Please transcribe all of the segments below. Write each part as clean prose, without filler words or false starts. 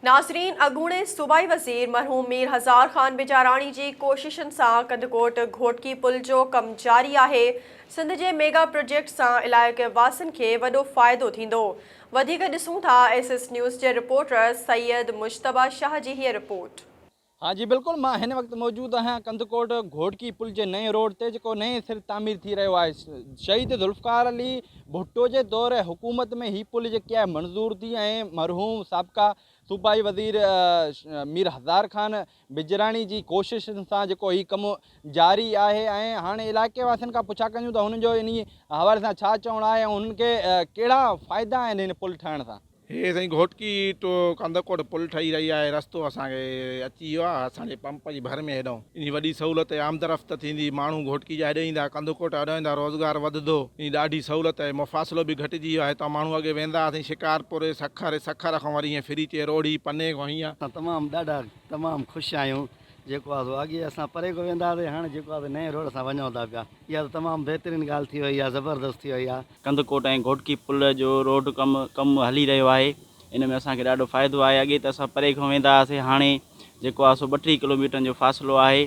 ناظرين اڳوڻي صوبائي وزير مرحوم مير هزار خان بجاراڻي جي ڪوششن سان ڪنڌڪوٽ گهوٽڪي پل جو ڪم جاري آهي، سنڌ جي ميگا پروجيڪٽ سان علائقي واسين کي وڏو فائدو ٿيندو. وڌيڪ ڏسون ٿا ايس ايس نيوز جي رپورٽر سيد مجتبيٰ شاهه جي هيء رپورٽ. ها جي بلڪل مان هن وقت موجود آهيان ڪنڌڪوٽ گهوٽڪي پل جي نئين روڊ تي جيڪو نئين سر تعمير ٿي رهيو آهي شهيد ذوالفقار علي ڀٽو جي دور حڪومت ۾ هي پل جيڪي آهي منظور ٿي ۽ مرحوم سابقه صوبائي وزير مير هزار خان بجراڻي جي ڪوششن سان جيڪو هي ڪم جاري آهي ۽ هاڻي علائقي واسين کان پڇا ڪيون ته هنن جو انهي حوالي سان ڇا چوڻ آهي ۽ هنن کي ڪهڙا فائدا آهن هن پل ٺهڻ سان. هي سائين گهوٽڪي ٽو ڪنڌڪوٽ پل ٺهي رهي آهي رستو اسان کي اچي ويو آهي اسان جي پمپ جي ڀر ۾ هيڏانهن انهي وڏي سهولت ۽ آمد رفت ٿيندي ماڻهو گهوٽڪي جا هيڏي ايندا ڪنڌڪوٽ هيڏانهن ايندا روزگار وڌندو انهي ڏاڍي سهولت آهي مفاصلو به گهٽجي ويو آهي هتان ماڻهو اڳي ويندا هئا سائين شڪارپور سکر سکر کان وري هيئن ڦري چي روهڙي پني کان هيئن. اسان تمام ڏاڍا تمام خوش آهيون جيڪو آهي سو اڳي اسان پري کان ويندا هئاسين هاڻي جيڪو آهي سو نئين روڊ سان وڃون ٿا پيا اها ته تمام بهترين ڳالهه ٿي وئي آهي زبردست ٿي وئي آهي. ڪنڌڪوٽ ۽ گهوٽڪي پل جو روڊ ڪم ڪم هلي رهيو آهي ان ۾ اسان کي ڏاڍو فائدو آهي اڳي ته اسان پري کان ويندا هئاسين هاڻي جيڪو آهي سو ٻٽيهه ڪلوميٽرن جو فاصلو آهي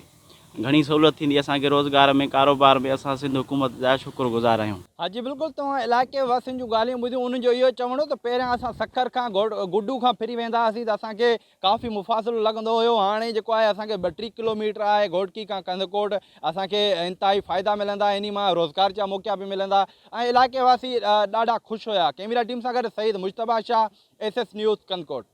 گهڻي سهولت ٿيندي اسان کي روزگار ۾ ڪاروبار ۾ اسان سنڌ حڪومت جا شڪر گذار آهيون. ها جي بلڪل توهان علائقي واسين جون ڳالهيون ٻڌيون انهن جو اهو چوڻ هو ته پهريان اسان سکر کان گڊو کان ڦري ويندا هئاسين ته اسان کي ڪافي مفاصلو لڳندو هيو هاڻي جيڪو آهي اسان کي 32 ڪلو ميٽر آهي گهوٽڪي کان ڪنڌڪوٽ اسان کي انتهائي فائدا ملندا انهي مان روزگار جا موقعا به ملندا ۽ علائقي واسي ڏاڍا خوش هيا ڪيميرا ٽيم سان گڏ Syed Mujtaba Shah S S news Kandhkot.